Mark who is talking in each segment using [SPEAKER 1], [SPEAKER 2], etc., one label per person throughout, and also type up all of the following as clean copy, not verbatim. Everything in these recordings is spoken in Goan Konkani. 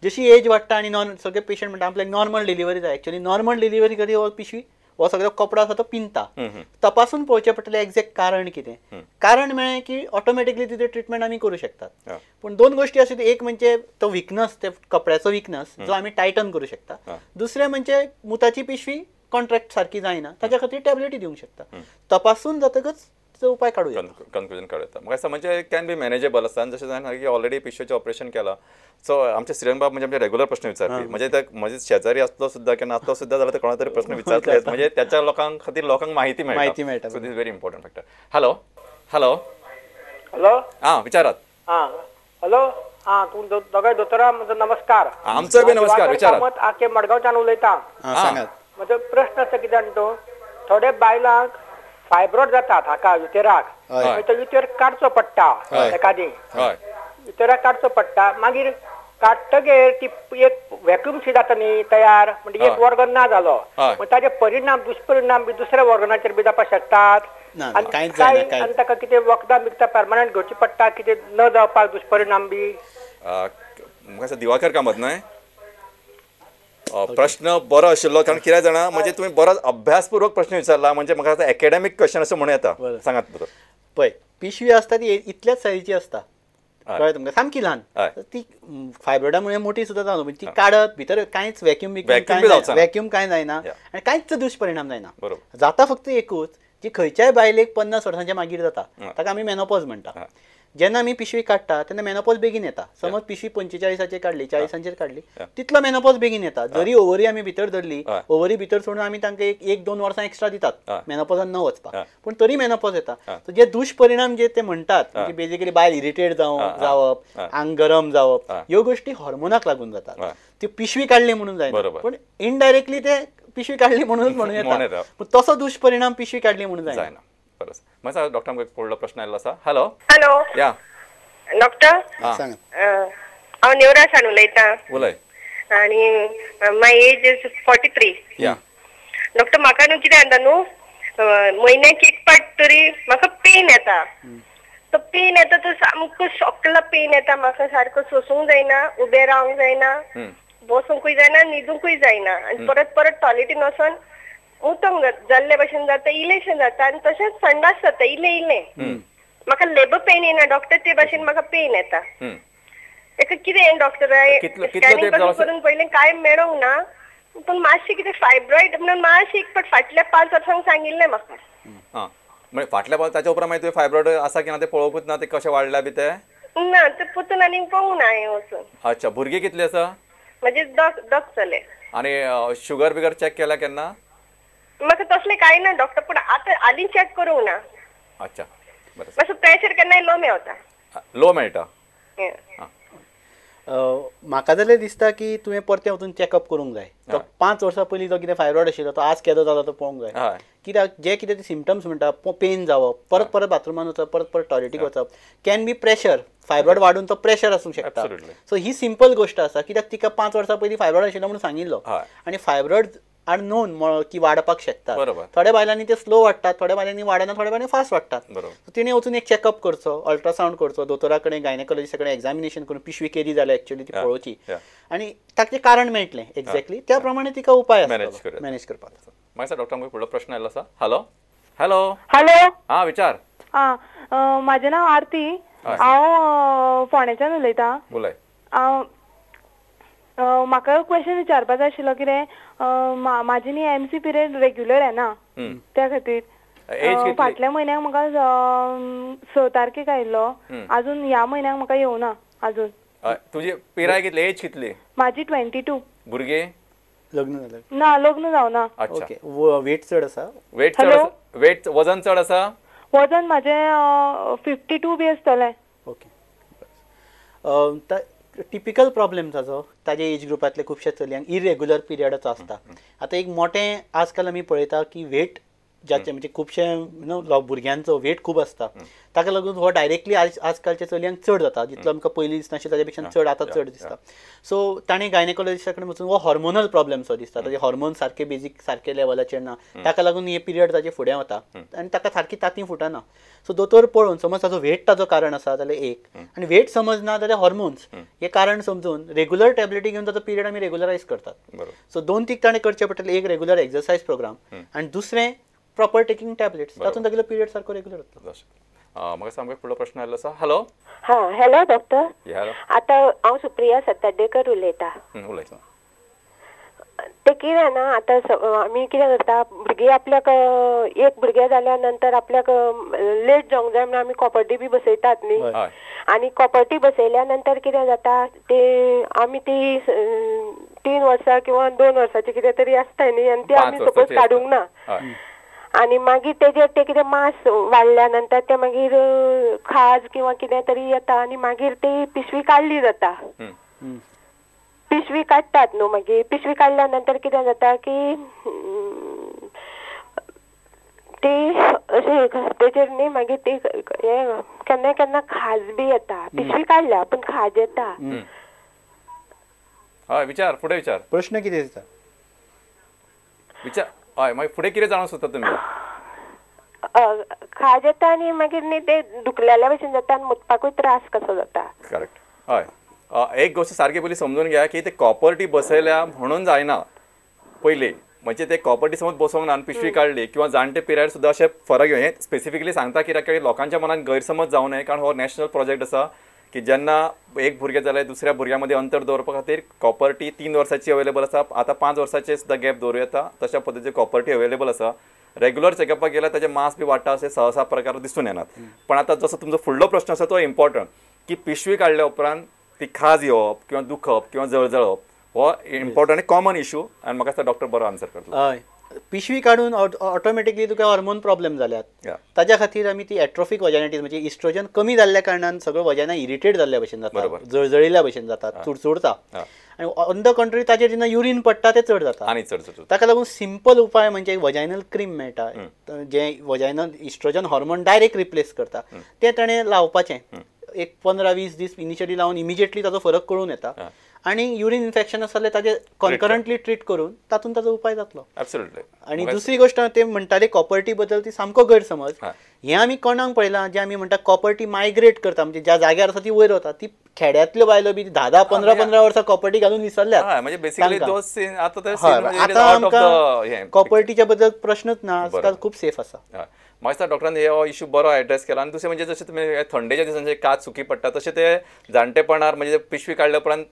[SPEAKER 1] जशी एज वाडटा आनी नॉन सगळे पेशंट म्हणटा आपल्याक नॉर्मल डिलिव्हरी जाय. एक्चुअली नॉर्मल डिलिव्हरी करी हो पिशवी हो सगळो कपडो आसा तो पिंजता. तपासून पळोवचें पडटलें एग्जॅक्ट कारण कितें. कारण मेळ्ळें की ऑटोमॅटिकली तिचे ट्रिटमेंट आमी करूं शकतात. पूण दोन गोश्टी आसा, एक म्हणजे तो विकनस, ते कपड्याचो विकनस जो आमी टायटन करूं शकता. दुसरें म्हणजे मुताची पिशवी कॉन्ट्रॅक्ट सारकी जायना, ताच्या खातीर टॅबलेटी दिवंक शकता. तपासून जातकच उपाय काडूया,
[SPEAKER 2] कन्क्लुजन काडूं येता. म्हाका दिसता म्हणजे can be manageable आसता. आनी जशें जाणा की ऑलरेडी पिशवेचें ऑपरेशन केलां, सो आमचे श्रीरंग बाब म्हणजे आमचे रेगुलर प्रश्न विचारपी, म्हणजे ते म्हणजे शेजारी आसलो सुद्दां केन्ना आसलो सुद्दां जाल्यार कोणा तरी प्रश्न विचारतले, म्हणजे त्याच्या लोकां खातीर लोकांक माहिती मेळटा. So this very important factor. Hello hello
[SPEAKER 3] hello,
[SPEAKER 2] आं विचारात.
[SPEAKER 3] आं हॅलो, आं तूं दोगांय दोतोरा म्हजो नमस्कार.
[SPEAKER 2] आमचो बी नमस्कार. विचारात.
[SPEAKER 3] आके मडगांवच्यान उलयता.
[SPEAKER 1] सांगात.
[SPEAKER 3] म्हजो प्रश्न आसा कितें जाणा तूं, थोडे बायलांक फायब्रॉइड जातात हाका युतेराक, तो युतेर काडचो पडटा एकादी, युतेराक काडचो पडटा. मागीर काडटगीर ती एक व्हॅक्यूम शी जाता न्ही तयार, म्हणजे एक ऑर्गन ना जालो, ताजे परिणाम दुष्परिणाम बी दुसऱ्या ऑर्गनाचेर बी जावपाक शकतात. आनी ताका कितें वखदां बिकदां परमनंट घेवची पडटा कितें न जावपाक दुष्परिणाम बी.
[SPEAKER 2] म्हाका दिवाकर कामत न्हय प्रश्न बरो आशिल्लो, कारण कितें जाणा म्हणजे तुवें बरो अभ्यासपूर्वक प्रश्न विचारला, म्हणजे म्हाका आतां एकेडॅमीक क्वेश्चन असो म्हणूं येता. सांगात बरो.
[SPEAKER 1] पळय, पिशवी आसता ती इतल्याच सायजीची आसता, कळ्ळें तुमकां, सामकी ल्हान. ती फायब्रॉइडा मुळे मोठी सुद्दां जावं, ती काडत भितर कांयच व्हॅक्यूम व्हॅक्यूम कांय जायना आनी कांयच दुष्परिणाम जायना. जाता फक्त एकूच, जी खंयच्याय बायलेक 50 वर्सांच्या मागीर जाता ताका आमी मेनोपॉज म्हणटा. जेन्ना आमी पिशवी काडटा तेन्ना मेनोपॉज बेगीन येता. समज पिशवी 45 काडली, 40 काडली, तितलो मेनोपॉज बेगीन येता. जरी ओवरी आमी भितर धरली, ओवरी भितर सोडून आमी तांकां 1-2 वर्सां एक्स्ट्रा दितात मेनोपॉजान न वचपाक, पूण तरी मेनोपॉज येता. सो जे दुष्परिणाम जे ते म्हणटात, म्हणजे बेजिकली बायल इरिटेट जावप, आंग गरम जावप, ह्यो गोश्टी हॉर्मोनाक लागून जातात. ती पिशवी काडली म्हणून जायना, पूण इनडायरेक्टली ते पिशवी काडली म्हणूनच म्हणून येता, पूण तसो दुष्परिणाम पिशवी काडली म्हणून जायना.
[SPEAKER 2] म्हाका डॉक्टर आमकां फुडलो प्रश्न आयिल्लो आसा. हॅलो
[SPEAKER 4] हॅलो,
[SPEAKER 2] या
[SPEAKER 4] डॉक्टर, हांव नेवरा सावन उलयतां.
[SPEAKER 2] उलय.
[SPEAKER 4] आनी my age is 43.
[SPEAKER 2] या
[SPEAKER 4] डॉक्टर, म्हाका न्हू कितें जाता न्हू, म्हयन्याक एक पाट तरी म्हाका पेन येता. तो पेन येता तो सामको सकला पेन येता, म्हाका सारको सोसूंक जायना, उबें रावंक जायना, बसूंकूय जायना, न्हिदूंकूय जायना, आनी परत परत टॉयलेटीन वचोन उतोंक जाल्ले भशेन जाता, इलेशें जाता, आनी तशेंच संडास जाता इल्लें इल्लें. म्हाका लेबर पेन येना डॉक्टर, ते भशेन म्हाका पेन येता. ताका कितें डॉक्टर, स्कॅनिंग करून पयलें कांय मेळोंक ना, पूण मातशें कितें फायब्रॉइड म्हणून मातशें एक फावट फाटल्या 5 वर्सांक सांगिल्लें म्हाका.
[SPEAKER 2] फाटल्या 5 ताच्या उपरांत मागीर तुवें फायब्रॉइड आसा की ना तें पळोवंकूच ना, तें कशें वाडल्या बी तें
[SPEAKER 4] ना, तें पुतून आनी पळोवंक ना हांवें वचून.
[SPEAKER 2] अच्छा, भुरगीं कितलीं आसा?
[SPEAKER 4] म्हजे दोग चले.
[SPEAKER 2] आनी शुगर बिगर चॅक केला केन्ना?
[SPEAKER 4] म्हाका तसलें कांय ना डॉक्टर, पूण आतां हालीं चॅक करूंक ना.
[SPEAKER 2] अच्छा, बरें.
[SPEAKER 4] मातसो प्रेशर केन्नाय लो मेळटा.
[SPEAKER 2] लो मेळटा.
[SPEAKER 1] म्हाका जाल्यार दिसता की तुवें परतें वचून चॅकअप करूंक जाय. तो 5 वर्सां पयलीं जो कितें फायब्रॉइड आशिल्लो तो आज केदो जाला तो पळोवंक जाय. कित्याक जे कितें ते सिमटम्स म्हणटा, पेन जावप, परत परत बाथरुमान वचप, परत परत टॉयलेटीक वचप, can be pressure, fibroid वाडून तो प्रेशर आसूंक शकता. सो ही सिंपल गोश्ट आसा, कित्याक तिका 5 वर्सां पयलीं फायब्रॉइड आशिल्लो म्हणून सांगिल्लो, आनी फायब्रॉइड are known की वाडपाक शकता. थोड्या बायलांनी ते स्लो वाडटात, थोड्या बायलांनी वाडना, थोड्या बायलांनी फास्ट वाडटात. तिणें वचून एक चॅकअप करचो, अल्ट्रासावंड करचो, दोतोरा कडेन, गायनेकोलॉजिस्टा कडेन एग्जामिनेशन करून पिशवी केदी जाल्या एक्चुअली ती पळोवची, आनी ताचें कारण मेळटलें एक्झॅक्टली, त्या प्रमाणे तिका उपाय मॅनेज करपाक.
[SPEAKER 2] मागीर डॉक्टर आमकां फुडलो प्रश्न आयिल्लो आसा. हॅलो हॅलो
[SPEAKER 5] हॅलो,
[SPEAKER 2] आं विचार.
[SPEAKER 5] आं, म्हाजें नांव आरती, हांव फोंडेच्यान उलयतां.
[SPEAKER 2] उलय.
[SPEAKER 5] म्हाका क्वेश्चन विचारपा जाय आशिल्लो, कितें म्हाजी न्ही एमसी पिरियड रेग्युलर येना, त्या खातीर फाटल्या म्हयन्याक म्हाका 6 तारखेक आयिल्लो, आजून ह्या म्हयन्याक म्हाका येवना आजून.
[SPEAKER 2] तुजी पिराय कितली, एज कितली?
[SPEAKER 5] म्हाजी 22.
[SPEAKER 2] भुरगीं
[SPEAKER 1] लग्न जालें
[SPEAKER 5] ना? लग्न जावना.
[SPEAKER 1] ओके. वेट चड आसा?
[SPEAKER 2] वेट चड, वेट वजन चड आसा?
[SPEAKER 5] वजन म्हाजें 52 बी आसतलें.
[SPEAKER 1] ओके. टिपिकल प्रॉब्लेम ताजो, ताजे एज ग्रुपांतले खुबशे चलयांक इरेग्युलर पिरियडाचो आसता. आतां एक मोठें आजकाल आमी पळयता की वेट ज्याचे म्हणजे खुबशे you know भुरग्यांचो वेट खूब आसता, ताका लागून हो डायरेक्टली आजकालच्या चलयांक चड जाता, जितलो आमकां पयलीं दिसनाशिल्लें ताच्या पेक्षा चड आतां चड दिसता. सो ताणें गायनेकोलॉजिस्टा कडेन वचून हो हॉर्मोनल प्रॉब्लेम सो दिसता, ताजे हॉर्मोन सारके बेजीक सारके लेवलाचेर ना, ताका लागून हे पिरियड ताजे फुडें वता आनी ताका सारकी तांती फुटना. सो दोतोर पळोवन समज ताजो वेट ताजो कारण आसा जाल्यार एक, आनी वेट समज ना जाल्यार हॉर्मोन्स हे कारण समजून रेगुलर टॅबलेटी घेवन ताजो पिरियड आमी रेगुलरायज करतात. सो दोन तीग ताणें करचें पडटलें, एक रेगुलर एक्सरसायज प्रोग्राम आनी दुसरें प्रॉपर टेकिंग टॅबलेट्स, तातूंत तागेलो पिरियड सारको रेगुलर जातलो.
[SPEAKER 2] म्हाका सामको फुडलो प्रश्न आयिल्लो आसा. हॅलो,
[SPEAKER 4] हां हॅलो डॉक्टर, आतां हांव सुप्रिया सत्ताडेकर उलयतां.
[SPEAKER 2] उलयता.
[SPEAKER 4] ते कितें जाणा, आतां आमी कितें करता, भुरगीं आपल्याक एक भुरगें जाल्या नंतर आपल्याक लेट जावंक जाय म्हणून आमी कॉपर्टी बी बसयतात न्ही, आनी कॉपर्टी बसयल्या नंतर कितें जाता ते आमी ती 3 वर्सां किंवा 2 वर्सांची कितें तरी आसता न्ही, आनी ती आमी सपोज काडूंक ना, आनी मागीर तेजेर ते कितें मास वाडल्या नंतर ते मागीर खाज किंवा कितें तरी येता आनी मागीर ती पिशवी काडली जाता. पिशवी काडटात न्हू, मागीर पिशवी काडल्या नंतर कितें जाता की ती अशें तेजेर न्ही मागीर ती हें केन्ना केन्ना खाज बी येता, पिशवी काडल्या पूण खाज येता.
[SPEAKER 2] हय, विचार फुडें विचार,
[SPEAKER 1] प्रश्न कितें दिसता
[SPEAKER 2] विचार. हय, मागीर फुडें कितें जाणूंक सोदता तुमी?
[SPEAKER 4] खाज येता आनी मागीर न्ही ते दुखलेल्या भशेन जाता आनी मुतपाकूय त्रास कसो जाता.
[SPEAKER 2] करेक्ट. हय, एक गोष्ट सारकी पयली समजून घ्या की ते कॉपर्टी बसयल्या म्हणून जायना. पयली म्हणजे ते कॉपर्टी समज बसोवंक ना आनी पिशवी काडली किंवा जाणटे पिरायेर सुद्दां अशें फरक येवन, हें स्पेसिफिकली सांगता कित्याक लोकांच्या मनान गैरसमज जावं नये, कारण हो नॅशनल प्रोजेक्ट आसा की जेन्ना एक भुरगें जालें दुसऱ्या भुरग्या मदीं अंतर दवरपा खातीर कॉपर्टी 3 वर्सांची अवेलेबल आसा, आतां 5 वर्सांचे सुद्दां गॅप दवरूं येता, तशा पद्दतीची कॉपर्टी अवेलेबल आसा. रेगुलर चॅकअपाक गेल्यार ताचे मास बी वाडटा अशें सहसा प्रकार दिसून येनात. पण आतां जसो तुमचो फुडलो प्रश्न आसा तो इम्पॉर्टंट की पिशवी काडल्या उपरांत ती खाज येवप किंवा दुखप किंवा जळजळप हो इम्पॉर्टंट आनी कॉमन इशू, आनी म्हाका दिसता डॉक्टर बरो आन्सर करतलो.
[SPEAKER 1] हय, पिशवी काडून ऑटोमॅटिकली तुका हॉर्मोन प्रॉब्लेम जाल्यात, ताज्या खातीर आमी ती एट्रोफीक वजायनायटीस म्हणजे इस्ट्रोजन कमी जाल्ल्या कारणान सगळो वजायना इरिटेट जाल्ल्या भशेन जाता, जळजळिल्ल्या भशेन जाता, चुडचुडता, आनी ऑन the contrary ताजेर जेन्ना युरीन पडटा तें चड जाता
[SPEAKER 2] आनी चड.
[SPEAKER 1] ताका लागून सिंपल उपाय म्हणजे वजायनल क्रीम मेळटा, जें vaginal oestrogen hormone direct replace करता, तें ताणें लावपाचें एक 15-20 दीस इनिशियली लावन इमिजिएटली ताजो फरक कळून येता, आनी युरीन इन्फेक्शन आसा जाल्यार ताजें कॉन्करंटली ट्रीट करून तातूंत ताजो उपाय जातलो.
[SPEAKER 2] एब्सोल्युटली.
[SPEAKER 1] आनी दुसरी गोश्ट ते म्हणटाले कॉपर्टी बद्दल ती सामको गैरसमज. हें आमी कोणाक पळयलां जें आमी म्हणटा कॉपर्टी मायग्रेट करता, म्हणजे ज्या जाग्यार आसा ती वयर वता, ती खेड्यांतल्यो बायलो बी 10-10, 15-15 वर्सां कॉपर्टी घालून विसरल्यात. आतां आमकां कॉपर्टीच्या बद्दल प्रश्नच ना, आजकाल खूब सेफ आसा.
[SPEAKER 2] म्हाका दिसता डॉक्टरान हो इशू बरो एड्रेस केला. आनी दुसरें म्हणजे जशें तुमी थंडेच्या दिसांनी कात सुकी पडटा तशें ते जाणटेपणार म्हणजे पिशवी काडल्या उपरांत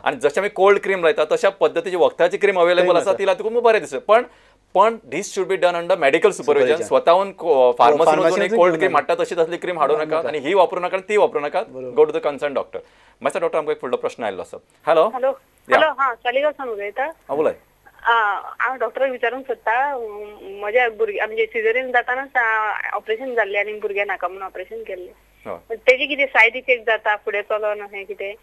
[SPEAKER 2] आनी जशें आमी कोल्ड क्रीम लायता तशा पद्दतीची वखदाची क्रीम अवेलेबल आसा ती लायता खूब बरें दिसता. पण पण this should be done under medical supervision. स्वताहून फार्मसीन वचून एक कोल्ड क्रीम हाडटा तशी तसली क्रीम हाडूं नाका आनी ही वापरूं नाका आनी ती वापरूं नाका. Go to the concern doctor. मातसो डॉक्टर आमकां एक फुडलो प्रश्न आयिल्लो आसा. हॅलो,
[SPEAKER 6] हॅलो, हॅलो, हां सालिगांव सावन उलयता.
[SPEAKER 2] उलय.
[SPEAKER 6] हांव डॉक्टराक विचारूंक सोदता, म्हज्या भुरग्या म्हणजे सिजरीन जातानाच ऑपरेशन जाल्लें आनी भुरग्यां नाका म्हणून ऑपरेशन केल्लें, तेजे कितें सायड इफेक्ट जाता फुडें चलोन अशें कितें?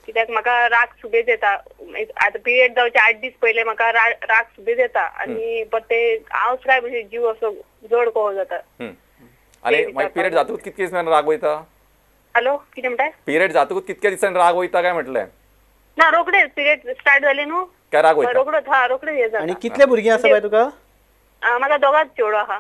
[SPEAKER 6] कित्याक म्हाका राग सुबेज येता, आतां पिरियड जावचे 8 दीस पयले म्हाका राग सुबेज येता आनी परते हांव काय म्हणजे जीव असो जड कसो जाता.
[SPEAKER 2] आनी मागीर पिरियड जातकूच कितके दिसांनी राग वयता?
[SPEAKER 6] हॅलो, कितें म्हणटा?
[SPEAKER 2] पिरियड जातकूच कितक्या दिसांनी राग वयता काय म्हटलें?
[SPEAKER 6] ना, रोखडे पिरियड स्टार्ट जाले न्हू
[SPEAKER 2] काय राग वयता?
[SPEAKER 6] रोखडोच. हा, रोखडे हे जाता.
[SPEAKER 1] आनी कितले भुरगीं आसा बाय तुका?
[SPEAKER 6] म्हाका दोगांच चेडो आहा.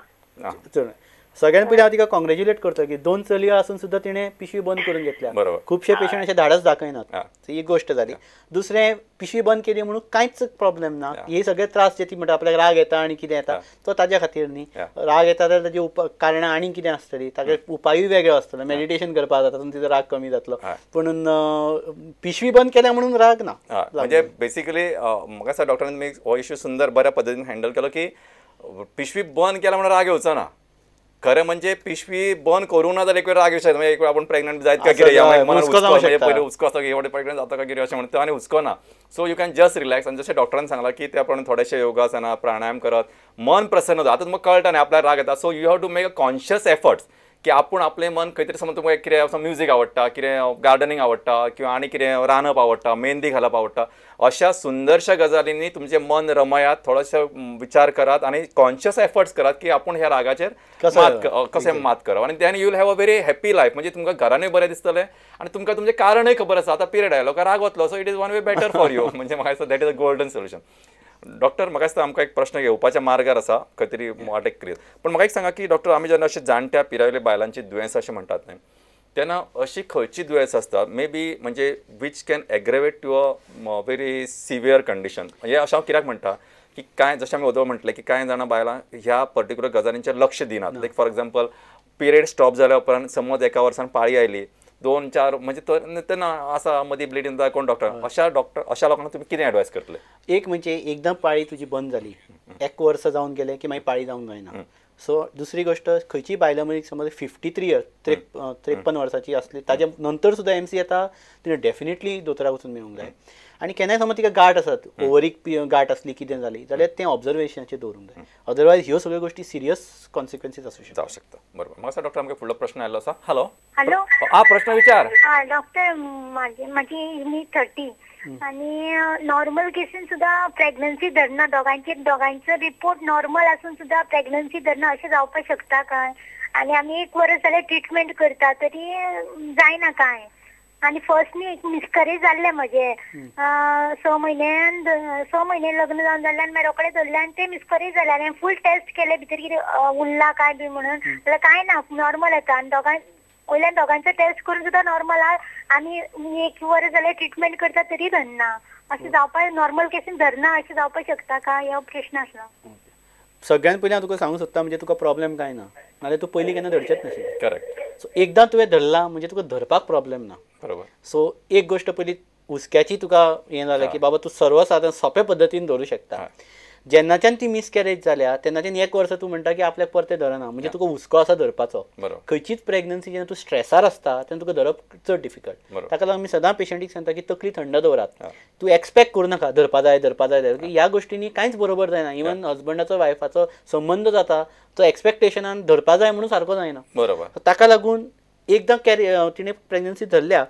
[SPEAKER 1] सगळ्यान पयलीं हांव तिका कॉंग्रेच्युलेट करता की 2 चलयो आसून सुद्दां तिणें पिशवी बंद करून घेतल्या. खुबशे पेशंट अशें धाडस दाखयनात, ही गोश्ट जाली. दुसरें, पिशवी बंद केली म्हणून कांयच प्रॉब्लेम ना. हे सगळे त्रास जे ती म्हणटा आपल्याक राग येता आनी कितें येता तो ताज्या खातीर न्ही. राग येता जाल्यार ताजी कारणां आनी कितें आसतली, ताजे उपायूय वेगळे आसतले. मेडिटेशन करपाक जाता, तातूंत तिजो राग कमी जातलो. पूण पिशवी बंद केल्या म्हणून राग ना.
[SPEAKER 2] म्हणजे बेसिकली म्हाका दिसता डॉक्टरान तुमी हो इश्यू सुंदर बऱ्या पद्दतीन हँडल केलो की पिशवी बंद केल्या म्हणून राग येवचो ना. खरें म्हणजे पिशवी बंद करूं ना जाल्यार एक वेळ राग येवं शकता, म्हणजे एक वेळ आपूण प्रेग्नंट जायत काय कितें, पयलीं हुस्को आसता की एवढे प्रेग्नंट जाता काय कितें अशें म्हणटा आनी हुस्को ना. So you can just relax. आनी जशें डॉक्टरान सांगलां की त्या प्रमाणे थोडेशे योगासना प्राणायाम करत मन प्रसन्न जाता. आतां तुमकां कळटा न्ही आपल्याक राग येता. So you have to make a conscious efforts की आपूण आपलें मन खंय तरी समज तुमकां कितें म्युजीक आवडटा, कितें गार्डनिंग आवडटा किंवा आनी कितें रांदप आवडटा, मेहंदी घालप आवडटा, अशा सुंदरशा गजालींनी तुमचें मन रमयात, थोडोसो विचार करात आनी कॉन्शियस एफर्ट्स करात की आपूण ह्या रागाचेर कशें मात करप आनी then you will have a very happy life. म्हणजे तुमकां घरानूय बरें दिसतलें आनी तुमकां तुमचें कारणूय खबर आसा, आतां पिरियड आयलो काय राग वतलो, so it is one way better for you. म्हणजे म्हाका दिसता that is a golden solution. Doctor म्हाका दिसता आमकां एक प्रश्न घेवपाच्या मार्गार आसा खंय तरी अटॅक करीत, पूण म्हाका एक सांगा की डॉक्टर आमी जेन्ना अशें जाणट्या पिरायेवयल्या बायलांची दुयेंसां अशें म्हणटात न्हय, तेन्ना अशी खंयची दुयेंस आसता मे बी म्हणजे which can aggravate to a very severe condition? म्हणजे अशें हांव कित्याक म्हणटा की कांय जशें आमी वोदोळ म्हटलें की कांय जाणां बायलां ह्या पर्टिक्युलर गजालींचेर लक्ष दिनात. Like for example period stop जाल्या उपरांत समज एका वर्सान पाळी आयली, 2-4 म्हणजे तेन्ना आसा मदीं ब्लिडींग जाता कोण डॉक्टर, अशा डॉक्टर अशा लोकांक तुमी कितें एडवायस करतले?
[SPEAKER 1] एक म्हणजे एकदां पाळी तुजी बंद जाली, एक वर्स जावन गेलें की मागीर पाळी जावंक जायना. सो दुसरी गोश्ट खंयची बायलां मनीस समज 53 इयर्स 53 वर्साची आसली ताजे नंतर सुद्दां एमसी येता, तिणें डेफिनेटली दोतोराक वचून मेळूंक जाय. आनी केन्नाय समज तिका गांठ आसत, ओवरीक गांठ आसली कितें जाली जाल्यार तें ऑब्जर्वेशनाचेर दवरूंक जाय, अदरवायज ह्यो सगळ्यो गोश्टी सिरियस कॉन्सिक्वन्सीस आसूं शकता.
[SPEAKER 2] जावं शकता. बरोबर. म्हाका डॉक्टर आमकां फुडलो प्रश्न आयिल्लो आसा. हॅलो
[SPEAKER 4] हॅलो,
[SPEAKER 2] आ प्रश्न विचार.
[SPEAKER 4] डॉक्टर म्हाजी एज 30 आनी नॉर्मल केसीन सुद्दां प्रेग्नन्सी धरना, दोगांयचो रिपोर्ट नॉर्मल आसून सुद्दां प्रेग्नन्सी धरना, अशें जावपाक शकता काय? आनी आमी एक वर्स जाल्यार ट्रिटमेंट करता तरी जायना काय? आनी फर्स्ट न्ही एक मिसकरेज जाल्लें म्हजें, 6 म्हयने लग्न जावन जाल्लें आनी मागीर रोखडें धरलें आनी तें मिसकरेज जालें आनी फूल टेस्ट केलें भितर कितें उरलां काय बी म्हणून, जाल्यार कांय ना, नॉर्मल येता. आनी वयल्यान दोगांचो टेस्ट करून सुद्दां नॉर्मल आहा आनी एक वर्स जाल्यार ट्रिटमेंट करता तरी धरना, अशें जावपाक नॉर्मल केसीन धरना, अशें जावपाक शकता काय? हो प्रश्न आसलो.
[SPEAKER 1] सगळ्यान पयलीं हांव तुका सांगूंक सोदता म्हणजे तुका प्रॉब्लेम कांय ना, नाल्यार तूं पयलीं केन्ना धरचेंच नाशिल्लें.
[SPEAKER 2] करेक्ट.
[SPEAKER 1] सो एकदां तुवें धरलां म्हणजे तुका धरपाक प्रॉब्लेम ना.
[SPEAKER 2] बरोबर.
[SPEAKER 1] सो एक गोश्ट पयलीं हुस्क्याची तुका हें जालें की बाबा तूं सर्वसाधारण सोंपे पद्दतीन धरूं शकता. जेन्नाच्यान ती मिसकॅरेज जाल्या तेन्नाच्यान एक वर्स तूं म्हणटा की आपल्याक परतें धरना, म्हणजे तुका हुस्को आसा धरपाचो. खंयचीच प्रेग्नन्सी जेन्ना तूं स्ट्रेसार आसता तेन्ना तुका धरप चड डिफिकल्ट. ताका लागून आमी सदां पेशंटीक सांगता की तकली थंड दवरात, तूं एक्सपेक्ट करूं नाका धरपा जाय धरपा जाय, ह्या गोश्टींनी कांयच बरोबर जायना. इवन हजबंडाचो वायफाचो संबंद जाता तो एक्सपेक्टेशनान धरपा जाय म्हणून सारको जायना.
[SPEAKER 2] बरोबर.
[SPEAKER 1] ताका लागून एकदां तिणें प्रेग्नन्सी धरल्या,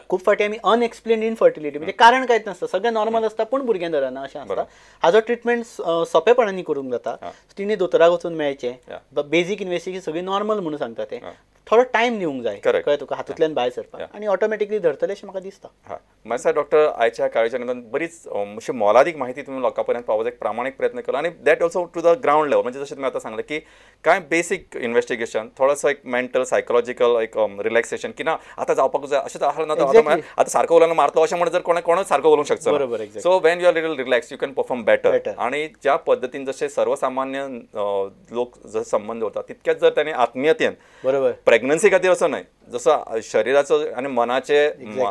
[SPEAKER 1] खूब फावटी आमी अनएक्सप्लेन्ड इनफर्टिलिटी म्हणजे कारण कांयच नासता, सगळें नॉर्मल आसता पूण भुरगें धरना अशें आसता. हाजो ट्रिटमेंट सोंपेपणांनी करूंक जाता. तिणें दोतोराक वचून मेळचें, बेजीक इन्वेस्टिगेशन सगळीं नॉर्मल म्हणून सांगता, ते थोडो टायम दिवंक जाय कळ्ळें तुका हातूंतल्यान भायर सरपाक आनी ऑटोमॅटिकली धरतलें अशें म्हाका दिसता.
[SPEAKER 2] हां म्हाका डॉक्टर आयच्या कार्याच्या निमतान बरीच अशी मोलादीक माहिती तुमी लोकां पर्यंत पावोवपाचो एक प्रामाणीक प्रयत्न केलो आनी that also to the ground level. म्हणजे जशें तुमी आतां सांगलें की कांय बेसीक इन्वेस्टिगेशन, थोडोसो एक मेंटल सायकोलॉजिकल एक रिलॅक्सेशन की ना आतां जावपाक जाय अशें आसलें ना आतां सारको उलोवन मारतलो अशें म्हणून जर कोणूच सारको उलोवंक शकता.
[SPEAKER 1] बरोबर.
[SPEAKER 2] So when you are little relax you can perform better. आनी ज्या पद्दतीन जशें सर्वसामान्य लोक जसो संबंद दवरता तितक्याच जर ताणें आत्मीयतेन
[SPEAKER 1] बरोबर
[SPEAKER 2] प्रेग्नन्सी खातीर असो न्हय जसो शरिराचो आनी मनाचे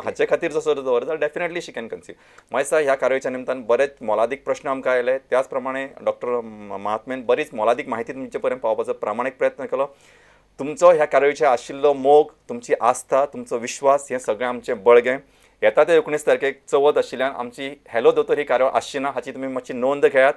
[SPEAKER 2] हाचे खातीर जसो दवरता डेफिनेटली she can conceive. म्हाका ह्या कार्यावळीच्या निमतान बरेच मोलादीक प्रश्न आमकां आयले, त्याच प्रमाणे डॉक्टर महात्मेन बरीच मोलादीक माहिती तुमचे पर्यंत पावोवपाचो प्रामाणीक प्रयत्न केलो. तुमचो ह्या कार्यावळीचेर आशिल्लो मोग, तुमची आस्था, तुमचो विश्वास हें सगळें आमचें बळगें. येता ते 19 तारखेक चवथ आशिल्ल्यान आमची हॅलो दोतोर ही कार्यावळ आसची ना हाची तुमी मातशी नोंद घेयात.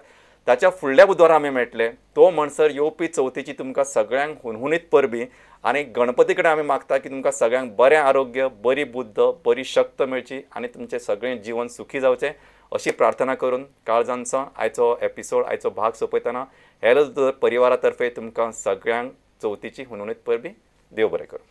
[SPEAKER 2] ताच्या फुडल्या बुधवारा आमी मेळटले, तो म्हणसर येवपी चवथीची तुमकां सगळ्यांक हुनहुनीत परबी आनी गणपती कडेन आमी मागता की तुमकां सगळ्यांक बरें आरोग्य, बरी बुद्ध, बरी शक्त मेळची आनी तुमचें सगळें जीवन सुखी जावचें अशी प्रार्थना करून काळजांचो आयचो एपिसोड, आयचो भाग सोंपयतना हॅलो दोतोर परिवारा तर्फे तुमकां सगळ्यांक चवथीची हुनहुनीत परबी. देव बरें करूं.